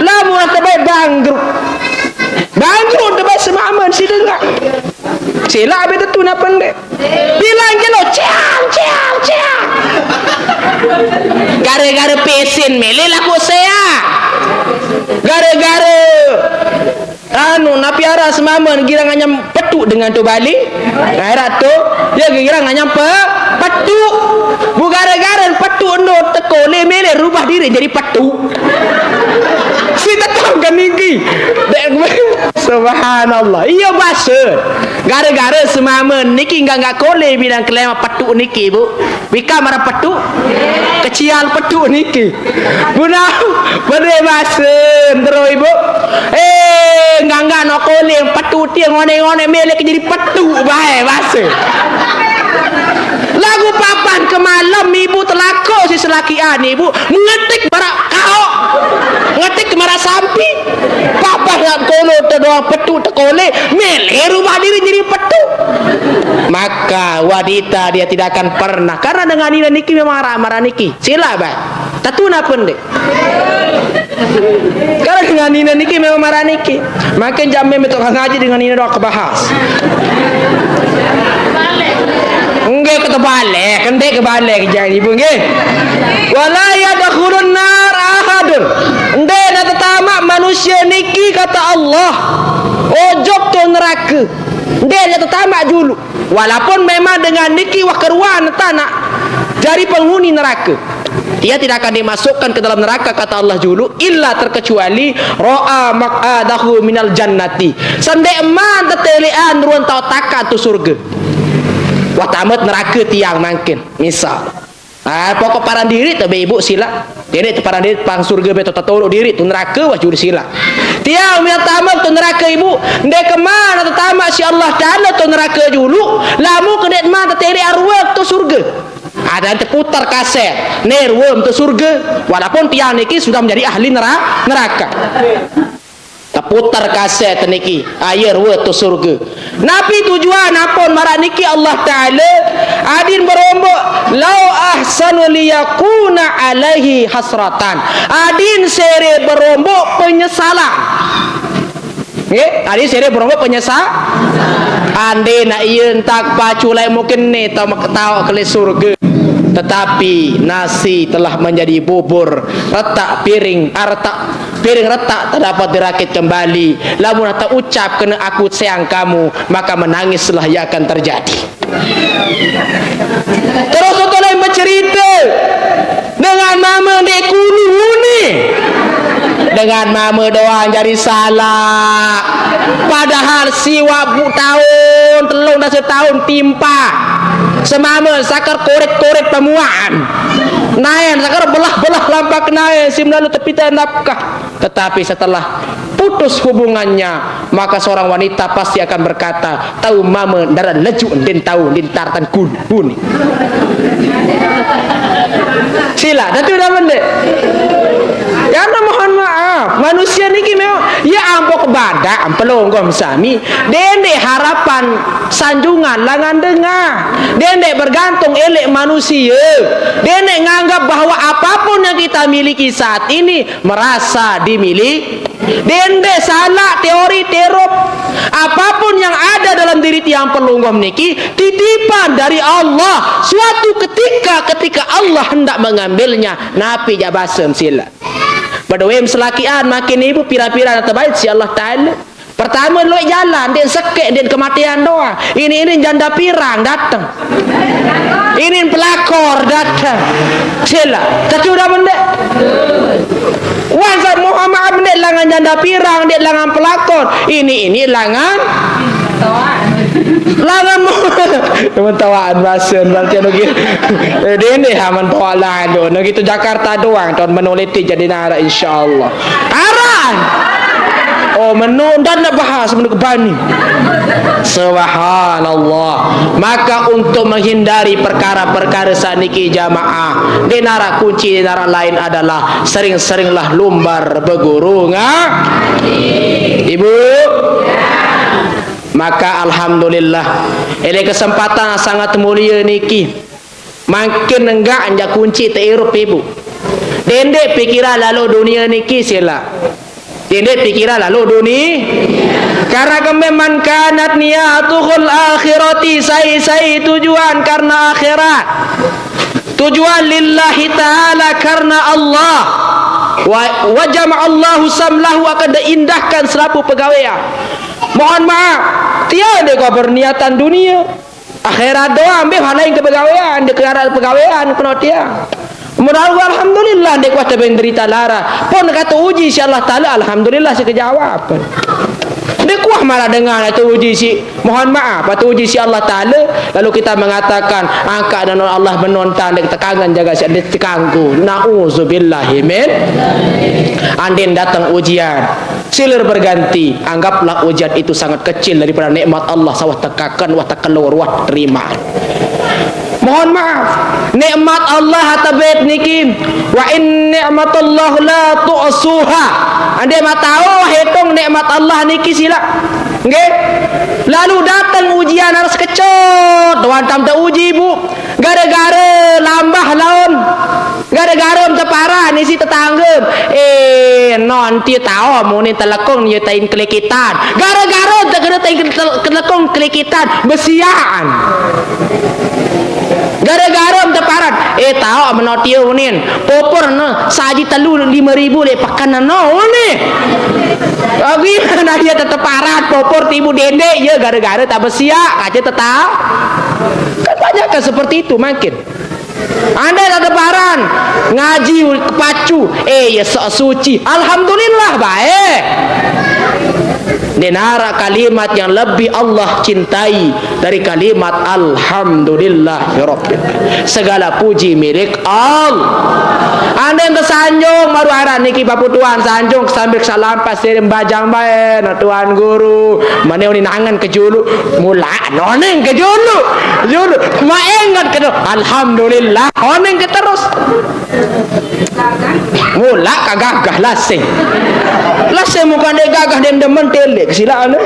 Lamun tebeng bangkrut. Bangkrut tebeng semame, siq dengah. Silaq be tetu napa ndeq? Bilang jelo, ciang, ciang, ciang. Gare-gare pesin mele laku seaq. Gare-gare anu, napi araq semame girang anyam petuq dengan tu bale. Nah, eraq tu, ye girang anyam pe-, petuq. Bu gare-gare petuq ndo teko le mele rubah diriq jadi petuq. Si tetangga niki. Dek, subhanallah. Iya base. Gare-gare semame niki enggak, enggak kole bilang kelema petuq niki, Bu. Wika maraq petuq, kecial petuq niki. Punah, pede base, tero Ibu. Eh, enggak-enggak no koling petuq tie ngone-ngone mele ke jadi petuq bae base. Laguq papan kemalem Ibu telako siq selakian Ibu, ngetik maraq kaoq, ngetik maraq sampi. Papan ngaq kono te doang petuq tekole, mele rubah diriq jadi petuq. Maka wanita dia tidak akan pernah, karena dengan nine niki memang maraq-maraq niki. Silaq bae. Tetu napa ndeq? Karena dengan nine niki memang maraq niki. Makin jam memetok ngaji dengan nine doang kebahas. Nggih, ketebalik, ndeq kebalik jari, Bu, nggih. Wala yadkhulun nar ahadun. Ndeqne tetamaq manusie niki, kata Allah, ojok to nerake. Ndeqne tetamaq juluq. Walaupun memang dengan niki wah keruan tanaq jari penghuni nerake. Ia tidak akan dimasukkan ke dalam neraka, kata Allah juluq, illa terkecuali ra'a maq'adahu minal jannati. Sendeqman teteleqan ruen taoq takaq tu surge. Wah, tamet nerake tiang mangkin, misal. Ah, pokok paran diriq tebe Ibu silaq. Diriq tu paran diriq pang surge be to tetoloq diriq tu nerake wah juluq silaq. Tiang miaq tamet tu nerake Ibu, ndeqman tetamaq siq Allah Taala tu nerake juluq, lamun ke ndeqman teteleqan ruen to surge. Adeqn teputar kaset, ne ruen to surge, walaupun tiang niki sudah menjadi ahli nera-, neraka. Teputar kaset niki, aye rue to surge. Napi tujuan apun maraq niki Allah Taala? Adin beromboq, "Lau ahsanu liyakuna alaihi hasratan." Adin sere beromboq penyesalan. Nggih, adin sere beromboq penyesa-, ande naq ie entak pacu laeq mungkin ne tao mek-, taoq kele surge. Tetapi nasi telah menjadi bubur, retak piring, ah, retak Piring retak tak dapat dirakit kembali. Lamun teucap kene aku sayang kamu, maka menangislah yang akan terjadi. Terus oto lain becerite, dengan mame ndeq kulu une. Dengan mame doang jari salaq. Padahal siwaq bu taun, telung dase taun timpaq. Semame sakar koret-koret pemuaan. Naen sakar belah-belah lampak naen, sim lalu tepite nafkah. Tetapi setelah putus hubungannya, maka seorang wanita pasti akan berkata, "Tau mame ndaran lejuk ndin tau ndin tartan kun buni." Sila, datu dah mendek. Karena mohon maaf, manusia niki memang, ya ampok badak, ampelonggom sami, dendeq harapan sanjungan langan dengah, dendeq bergantung elek manusia, dendeq nganggap bahwa apapun yang kita miliki saat ini merasa dimiliki. Dende salaq teori terop. Apapun yang ada dalam diri tiang pelungguh niki, titipan dari Allah. Suatu ketika, ketika Allah hendak mengambilnya, napi jaq basen silaq. Bedoem selakian, makin ibu pira-pira na tebait siq Allah Taala. Pertame, lueq jalan, ndeq sekeq, ndeq kematean doang. Ini, ini janda pirang dateng. Ini pelakor dateng. Silaq. Tapi udah bendek. Wan, sa-, mohon maaf, ndeq langan janda pirang, ndeq langan pelakor. Ini, ini langan, langan mo-, mentawaan basen, berarti anu gitu. Eh, dende aman tawak lalu. Nah, gitu Jakarta doang, tahun menoliti jadi nara, insyaallah. Aran. Oh, menu dan nak bahas menu kebani. Subhanallah. Maka untuk menghindari perkara-perkara saniki jamaah, denara kunci, denara lain adalah sering-seringlah lumbar beguru nga-, Ibu. Maka alhamdulillah, ini kesempatan sangat mulia niki. Mangkin enggak nja kunci teirup ibu. Dendeq pikiran lalo dunie niki silaq. Dendeq pikiran lalo duni-, karena kembe man kanat niyatuhul akhirati, sai-sai tujuan karena akhirat. Tujuan lillahi ta'ala, karena Allah. Wa, wa jama'allahu samlahu, akan diindahkan selapuq pegawean. Mohon maaf, tiang ndeq kuah berniatan dunie. Akhirat doang, mbe hal lain kepegawean, ndeq kearaq pegawean, keno tiang. Mun alhamdulillah, ndeq kuah tebeng derita lara. Pun kate uji siq Allah Taala, alhamdulillah, siq kejawab. Ndeq kuah maraq dengan atau uji siq, mohon maaf, atau uji siq Allah Taala, lalu kita mengatakan, angkaq non Allah menonton, ndeq tekangen jaga siq, ndeq tekanggu. Nauzubillahi min. Andin dateng ujian. Silih berganti, anggaplah ujian itu sangat kecil daripada nikmat Allah saq wah tekaken, wah tekelor, wah terima. Mohon maaf, nikmat Allah tebait niki, "Wa in ni'matallahi la tuhsuha." Andai mah tao wah etong nikmat Allah niki silaq. Nggih. Lalu dateng ujian harus kecut, doang tam teuji, Bu. Gara-gara lambah laun. Gara-gara teparan isiq tetangge. Eh, non tie taoq muni telekung nie tain kelikitan. Gara-gara tekene tain kel-, telekung kelikitan, besiaqan. Gara-gara teparan, eh, taoq meno tie unin. Popor ne saji telu lime ribu leq peken eno ne. Lagi nah, ie teteparan popor tibu dendeq, ie gara-gara tak besiaq, kace tetaq. Kan banyak kan seperti itu mangkin. Andai tak teparan, ngaji kepacu, eh, ye sok suci. Alhamdulillah, bae. Ndeq naraq kalimat yang lebih Allah cintai dari kalimat alhamdulillah ya rabbil. Segala puji milik Allah. Andai tesanjung, baru araq niki paputuan sanjung sambil salampas sering bajang bae, no Tuan Guru. Mane unin angen ke juluq, mulaq. Oneng ke juluq. Juluq. Maq enget ke, alhamdulillah. Oneng ke terus. Mulaq ka gagah lasing. Lasing muka ndeq gagah, ndeq demen teleq, silaq anu.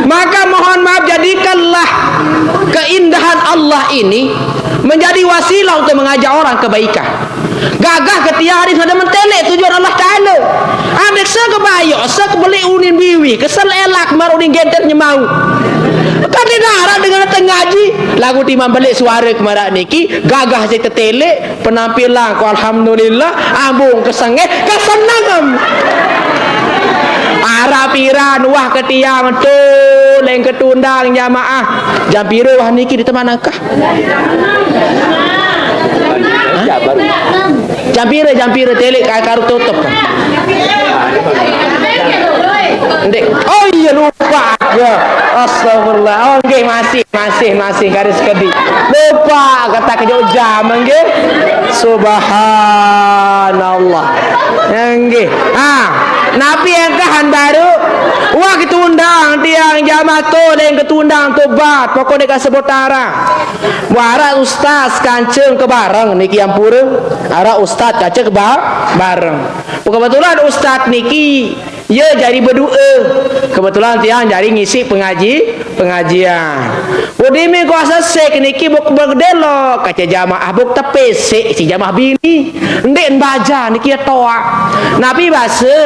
Maka mohon maaf, jadikanlah keindahan Allah ini menjadi wasilah untuk mengajak orang kebaikan. Gagah ke tiang hadis nade menteleq tujuan Allah Taala. Andek sekebayoq, sekebeleq unin biwi, kesel elak maraq unin genter nyemau. Kan ndeq naraq dengan tengaji. Laguq timaq beleq suare ke maraq niki, gagah siq teteleq, penampilan ku alhamdulillah, ambung kesengeh, kesenengem. Araq piran wah ke tiang tu, leng ketundang jamaah. Jam pire wah niki di teman angkah? Hah? Jam pire, jam pire teleq ka-, karo tutup? Ndeq. Oh iya, lupa. Ya. Astagfirullah. Oh, nggih, masih, masih, masih garis kedi. Lupa kata kejauh jam, nggih. Subhanallah. Ya, nggih. Ah, napi engkahan baru? Wah, ketundang tiang jamaah tu, leng ketundang tobat. Pokok ndeq kasebut araq. Wah, araq ustaz kanceng kebareng niki ampure. Araq ustaz kanceng keba-, bareng. Kebetulan ustaz niki Ye jari bedoe. Kebetulan tiang jari ngisi pengaji, pengajian. Budi mi kuasa sik niki buk begedelo, kaca jamaah buk tepesik si jamaah bini. Ndeq baja niki ye toaq. Napi base?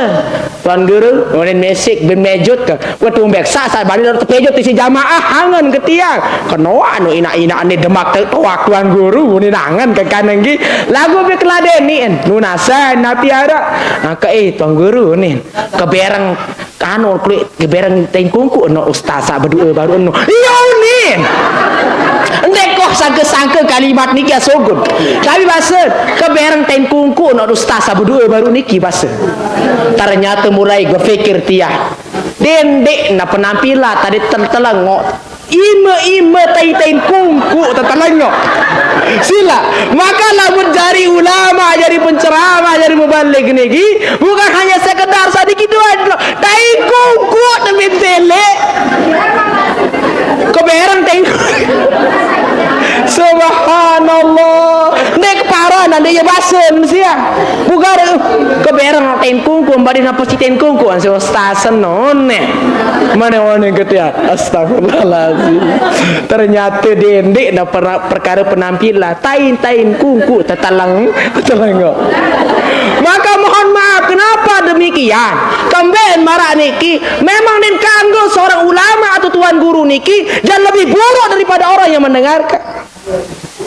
Tuan Guru, ulin mesik, bin mejut ke. Wah, tumbek sa, sa bari lor tepejut si jamaah, angen ke tiang. Kenoaq nu inaq-inaq ni demak te toaq Tuan Guru, ni angen ke kanenggi. Lagu bi keladen ni, nunasan napi araq. Nah, ke, eh, Tuan Guru ni. Kebereng anu, klik, kebereng tain kungku no ustaz saq bedoe baruq no. Iya, unin. Ndeq koh sangke-sangke kalimat niki asogun. Tapi base, kebereng tain kungku no ustaz saq bedoe baruq niki base. Ternyate mulai gua pikir tiang. Dendeq na penampilan tadi tel-, telengoq. Ime-ime tai-tain kungku tetelengoq. Silaq. Maka lamun jari ulama, jari penceramah, jari mubalig niki, bukan hanya sekedar sadikit doang. Tai kungku tebin teleq. Kebereng tai. Subhanallah. Ndeq keparan, ndeq ye basen, sia. Bugar, kebereng tain kungku, mbadin apa si tain kungku, si ustaz senone. Mana-mana ketia. Astagfirullahaladzim. Ternyata dendeq na per-, perkara penampilan. Tain-tain kungku, teteleng, tetelengoq. Maka mohon maaf, kenapa demikian? Kemben maraq niki, memang nin kanggo seorang ulama atau tuan guru niki, dan lebih buruk daripada orang yang mendengarkan.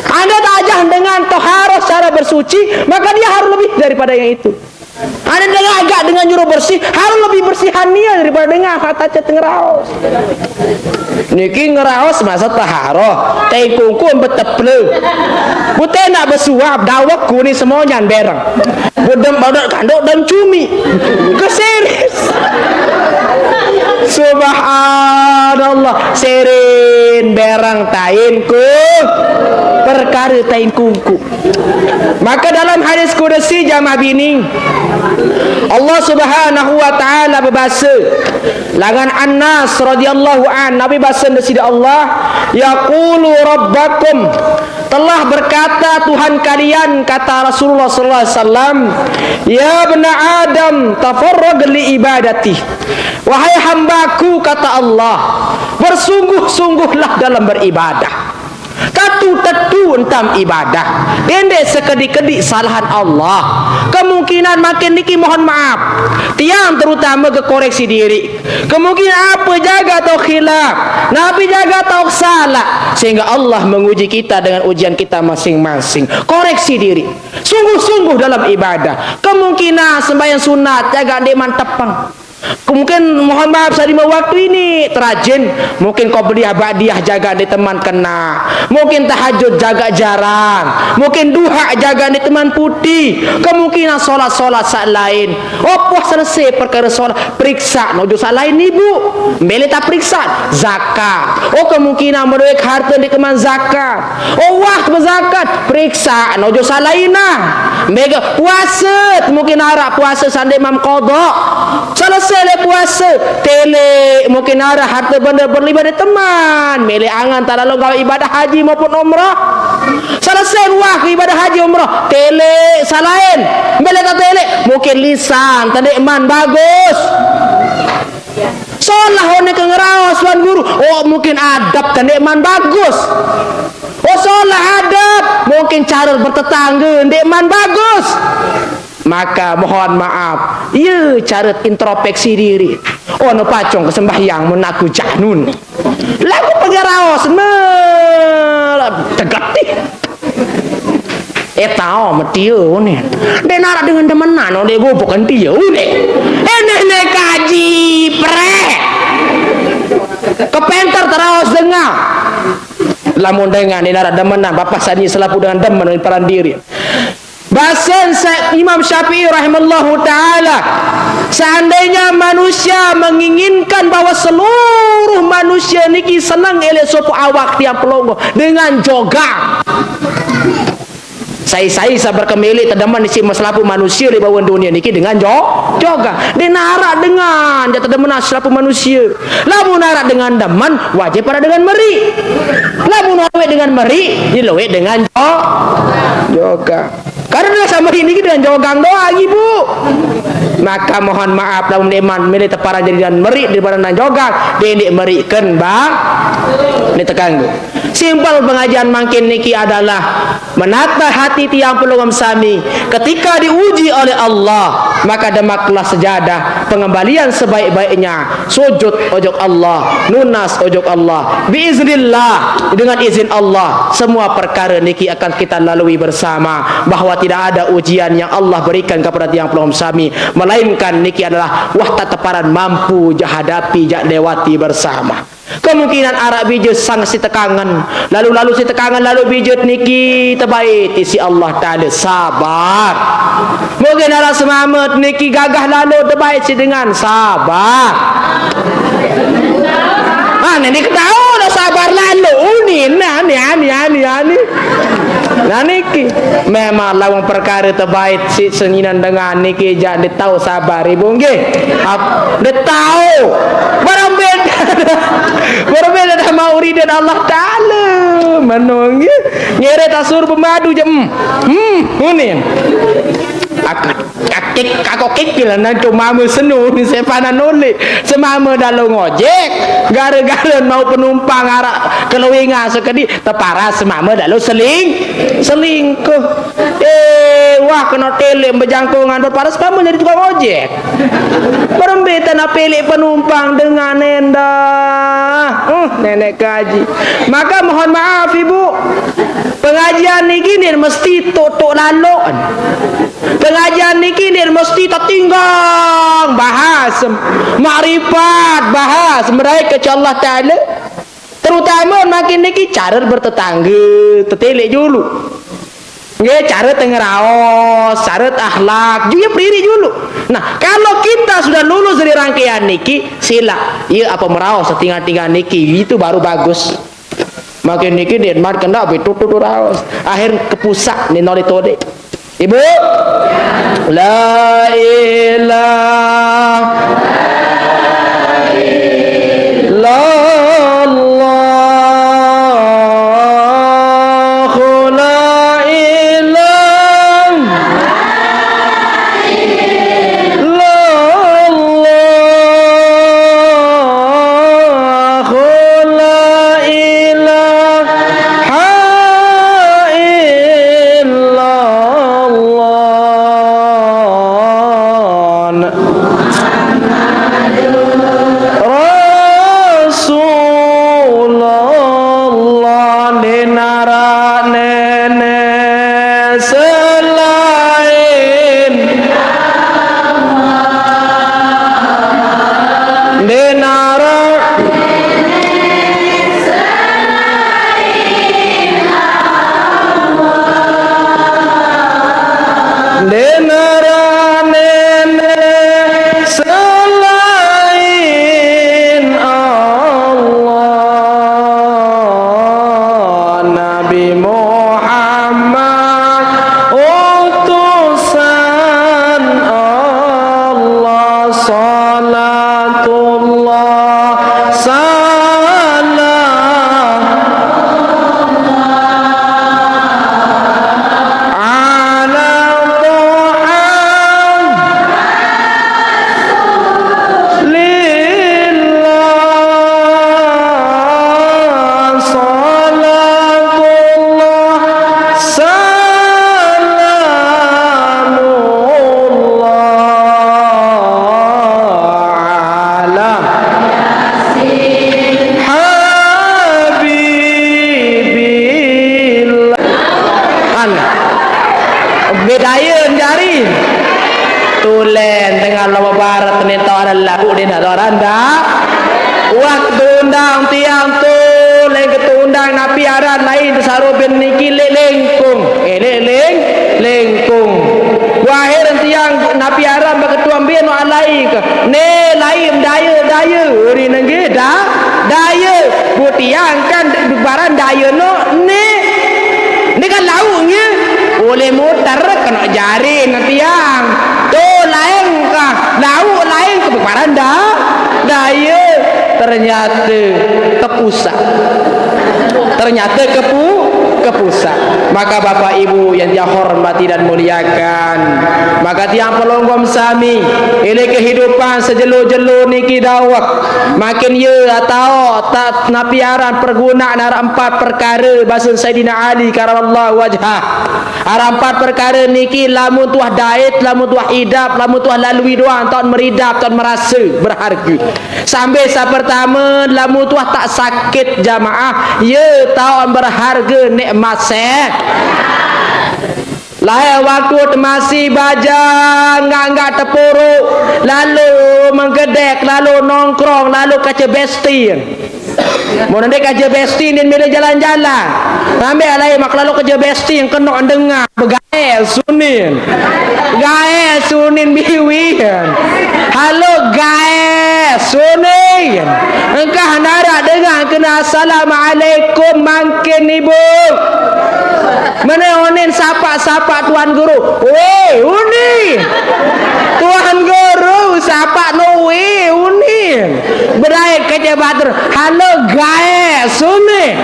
Anda tajah dengan toharoh secara bersuci, maka dia harus lebih daripada yang itu. Anda dengan agak dengan nyuruh bersih, harus lebih bersihan dia daripada dengan kata cet ngeraos. Niki ngeraos masa taharoh, tai kungku beteple. Bute nak besuap, dawek kuni semonyan bereng. Bedem badak kanduk dan cumi. Keseris. Subhanallah, serin bereng tain ku, perkara tain kungku. Maka dalam hadis kudusi jamaah bini, Allah Subhanahu wa taala bebase, langan Anas radhiyallahu an, Nabi base Deside Allah, "Yaqulu rabbakum," telah berkata Tuhan kalian, kata Rasulullah sallallahu alaihi wasallam, "Ya bna Adam, tafarrag li ibadati." Wahai hambaku, kata Allah, bersungguh-sungguhlah dalam beribadah. Tetu-tetu entam ibadah. Dendeq sekediq-kediq salahan Allah. Kemungkinan makin niki mohon maaf. Tiang terutama ke koreksi diri. Kemungkinan apa jaga tau khilaf. Napi jaga tau salah. Sehingga Allah menguji kita dengan ujian kita masing-masing. Koreksi diri. Sungguh-sungguh dalam ibadah. Kemungkinan sembahyang sunat jaga ndeqman tepeng. Mungkin mohon maaf, saq lime waktu ini terajin. Mungkin qobliyah ba'diyah jaga ndeqman kena. Mungkin tahajud jaga jarang. Mungkin duha jaga ndeqman putih. Kemungkinan solat-solat saq lain. Oh, puah selese perkara solat. Periksa nojo saq lain, Ibu. Mele taperiksa. Zakat. Oh, kemungkinan medoe harte ndeqman zakat. Oh, wah bezakat, periksa nojo saq lain nah. Mega puase, mungkin araq puase saq ndeqman qada. Selese leq puase, teleq, mungkin araq harte bende berlimpah ndeqman. Mele angen talalo gawe ibadah haji maupun umrah. Selese wah ke ibadah haji umrah, teleq saq lain. Mele tateleq, mungkin lisan te ndeqman bagus. Solah one ke ngeraos, Tuan Guru. Oh, mungkin adab te ndeqman bagus. Oh, solah adab, mungkin cara bertetangga ndeqman bagus. Maka mohon maaf, ye care introspeksi diri. Oh, no pacong ke sembahyang menaku janun. Lagu pengeraos, me-, tegetih. Eh, tao, metie, ne. Ndeq naraq dengan demenan, ndeq gubuk entie, ne. Eh, nenek kaji, prek. Kepenter teraos dengah. Lamun dengan ndeq naraq demenan, bapak sani selapuq dengan demen paran diri. Basen sa-, Imam Syafi'i rahimallahu ta'ala, seandainya manusia menginginkan bahwa seluruh manusia niki seneng eleq sopoq awak tiang pelungguh dengan jogang. Sai-sai saq berkemeleq tedemen isiq selapuq manusie leq bawon dunie niki dengan jo-, jogang. Ndeq naraq dengan jaq tedemen selapuq manusie. Lamun araq dengan demen, wajib araq dengan meriq. Lamun lueq dengan meriq, ye lueq dengan jo-, jogang. Karena sama ini dengan jogang doang, Ibu. Maka mohon maaf, lamun iman milih teparan jadi dan meri daripada nan jogang, dendeq meriken bang. Ini tekan, Bu. Simpel pengajian mangkin niki adalah menata hati tiang pelungguh sami. Ketika diuji oleh Allah, maka demaklah sejadah pengembalian sebaik-baiknya. Sujud ojok Allah, nunas ojok Allah. Biiznillah, dengan izin Allah, semua perkara niki akan kita lalui bersama, bahwa tidak ada ujian yang Allah berikan kepada tiang pelungguh sami, melainkan niki adalah wah teteparan mampu jahadapi, jak lewati bersama. Kemungkinan araq bije sang sitekangen, lalu-lalu sitekangen, lalu bije niki tebaiti siq Allah Taala, sabar. Mungkin araq semamet niki gagah lalu tebaiti siq dengan sabar. Ah, niki tao dah sabar lalu, uni, nah, ni, ani, ani, ani. Nah, niki memang lamun perkare tebait siq seninen dengan niki jaq ndeq tao sabar, Ibu, nggih. Ap-, ndeq tao. Barang beda. Barang beda dah mau ridho Allah Taala. Meno, nggih. Ngeret asur pemadu jaq, hmm. Hmm, unin. Ak-, akik, kako kikil, nah, cuma mesenu, sepanan nolek. Semame dalo ngojek, gara-gara mau penumpang araq kelowingan sekediq, teparan semame dalo seling-, selingkuh. Eh, wah, kena telek bejangkongan, berparas kamu jadi tukang ojek. Berembe tanah pelik penumpang dengan endah. Uh, nenek kaji. Maka mohon maaf, Ibu. Pengajian niki ndeq mesti tok-tok laloq. Pengajian niki ndeq mesti tetinggang bahas makrifat, bahas meraih kece Allah Taala. Terutama makin niki cara bertetangga, teteleq julu. Nggih, cara tengeraos, cara akhlak, juga priri julu. Nah, kalau kita sudah lulus dari rangkaian niki, silaq, ye ape meraos setinggal-tinggal niki, itu baru bagus. Makin niki ndeq mat kendak betutu raos. Akhir kepusaq ni nolih tode. Ibu? La ilaha illallah, la ilaha illallah, la ilaha illallah. Rasulullah, ndeq naraq neneq selain, ndeq naraq, ndeq naraq neneq selain Allah, Nabi Muhammad utusan Allah, salatullah, salam ala Taha Rasulillah, salatullah, salamullah ala habibillah. An. Bedayeun jari. Tulen tengah lama barat ni tau ada lagu dia nak orang dah. Waktu undang tiang tu, lain ketu undang napi aran lain tu saru bin niki leq lengkung. Eh, leq leng-, lengkung. Wahir tiang napi aran beketuan bin alai ke. Ne lain daya, daya. Uri nengge dah, daya. Bu tiang kan baran daya no, ne. Ni kan lauk nye. Boleh muter kena jari nang tiang. Tu lain ka, lauk lain ke paran da-, daya. Ternyata kepusak. Ternyata kepu-, kepu-. Maka Bapak Ibu yang tiang hormati dan muliakan, maka tiang pelonggom sami, oleh kehidupan sejelo-jelo niki dawek. Makin ye atau tak napi aran perguna nara empat perkara basun Saidina Ali karamallahu wajhah. Arah empat perkara niki lamun tuah dait, lamun tuah idap, lamun tuah lalui doang, taun meridap, taun merasa berharga. Sambil sa pertama, lamun tuah tak sakit jamaah, ye taun berharga nikmat seh. Lahir waktu masih bajang, nggak-nggak tepuruk, lalu menggedek, lalu nongkrong, lalu kaca bestin. Mau nanti kaca bestin dan beda jalan-jalan. Sambil alai mak lalu kaca bestin kena dengar. Gae sunin. Gae sunin biwin. Halo gae sunin. Engkah narak dengar kena assalamualaikum mangkin ibu. Mana unin sapa-sapa tuan guru. Weh, unin. Tuan guru sapa no weh, unin. Berai kerja batur. Halo gae sunin.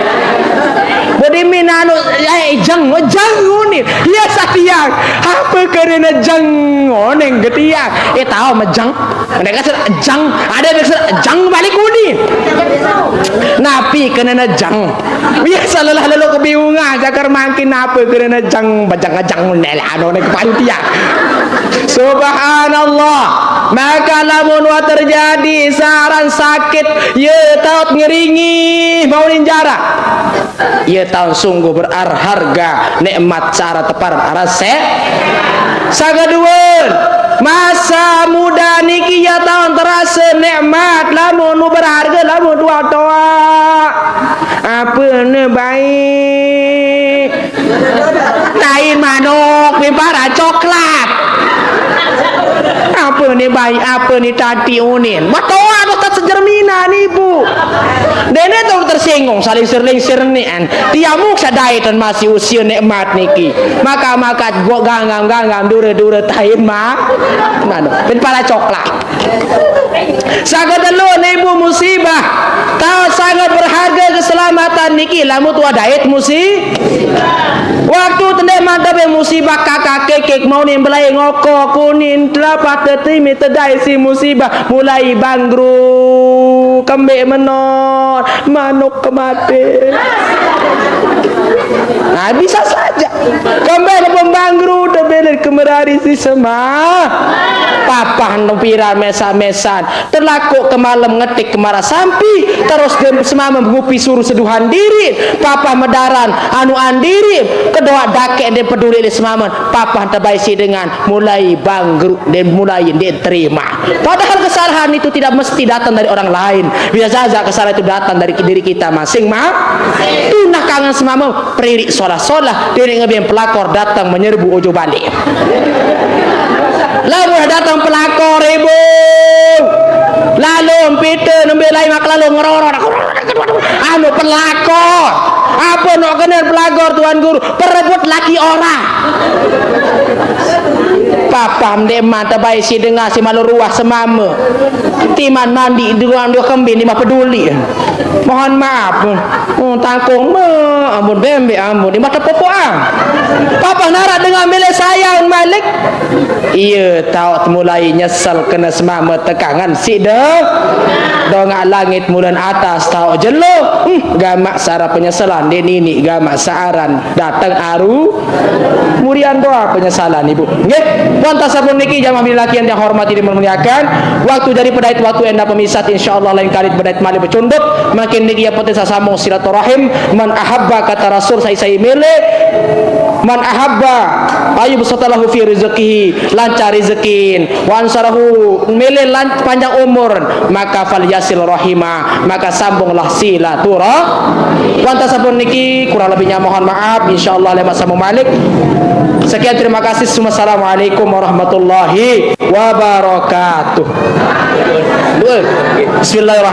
Bodi minanu, eh, jeng, jeng unin. Iya satiang. Apa kerana jeng oneng getiang? Eh, tahu mejeng. Ada kasar jeng, ada kasar jeng balik unin. Napi kerana jeng? Biasa lelah lalu kebingungan, cakar mangkin apa kerana jeng, bejeng-bejeng, nelah, anu, ni kepala tiang. Subhanallah. Maka lamun wa terjadi saran sakit, ye taut ngeringi, mau ninjara. Ia taun sungguh berharga nikmat cara tepar rasa. Sangadua, masa muda niki ia taun terasa nikmat lamun nu berharga lamun dua toa. Apa ne baik? Tain manuk, pimpara coklat. Apa ni baik, apa ni tati unin? Batoa tu tak sejerminan ibu. Dene tu tersinggung, saling serling sernian. Tiamu sadai tan masih usia nikmat niki. Maka makat gok ganggam ganggam dura dura tain ma. Mana? Pimpara coklat. Sangat telur ibu musibah. Tahu sangat berharga keselamatan niki lamun tu ada ait musi. Waktu tendek mantap musibah kakak kekek mau ni belai ngoko kuning telapak tetimi tedai si musibah mulai bangkrut kembek menor manuk kemate. Nah, bisa saja. Kembek pembangkrut tebelit kemerari si semah. Papah nempira mesa-mesan. Terlakuk ke malam ngetik ke marah sampi. Terus dia semama mengupi suruh seduhan diri. Papah medaran anu andiri. Kedua dakek dia peduli dia semama. Papah terbaik si dengan mulai bangkrut dia mulai dia terima. Padahal kesalahan itu tidak mesti datang dari orang lain. Bisa saja kesalahan itu datang dari diri kita masing-masing. Tunah kangen semama. Peririk solah-solah, diri ngebeng pelakor datang menyerbu ojo balik. Lalu datang pelakor ibu. Lalu pita nembe lai mak lalu ngerorot. Anu pelakor. Apa nak kena pelakor tuan guru? Perebut laki orang. Papa mdek mata baik si dengar si malu ruah semama. Timan mandi di ruang dua kembin di mah peduli. Mohon maaf. Hmm, tangkung me, ampun bembe, ampun di mata popoang. Papa narak dengan milik sayang malik. Iya, tahu mulai nyesal kena semama tekangan si de. Dongak langit mulan atas tahu jelo. Hmm, gamak sara penyesalan di nini gamak saaran datang aru. Murian doa penyesalan ibu. Nggih, puan tasabun niki jamaah laki yang hormati dan muliakan. Waktu jadi pedait waktu enda pemisat insyaallah lain kali pedait malih becunduk. Makin niki ya penting sasambung silaturahim. Man ahabba kata Rasul sai-sai mele. Man ahabba ayu besatalahu fi rizqihi lancar rizekin. Wa ansarahu mele lan panjang umur maka fal yasil rahimah maka sambunglah silaturah. Puan tasabun niki kurang lebihnya mohon maaf insyaallah lemak sambung malik. Sekian terima kasih. Assalamualaikum warahmatullahi wabarakatuh. Bismillahirrahmanirrahim.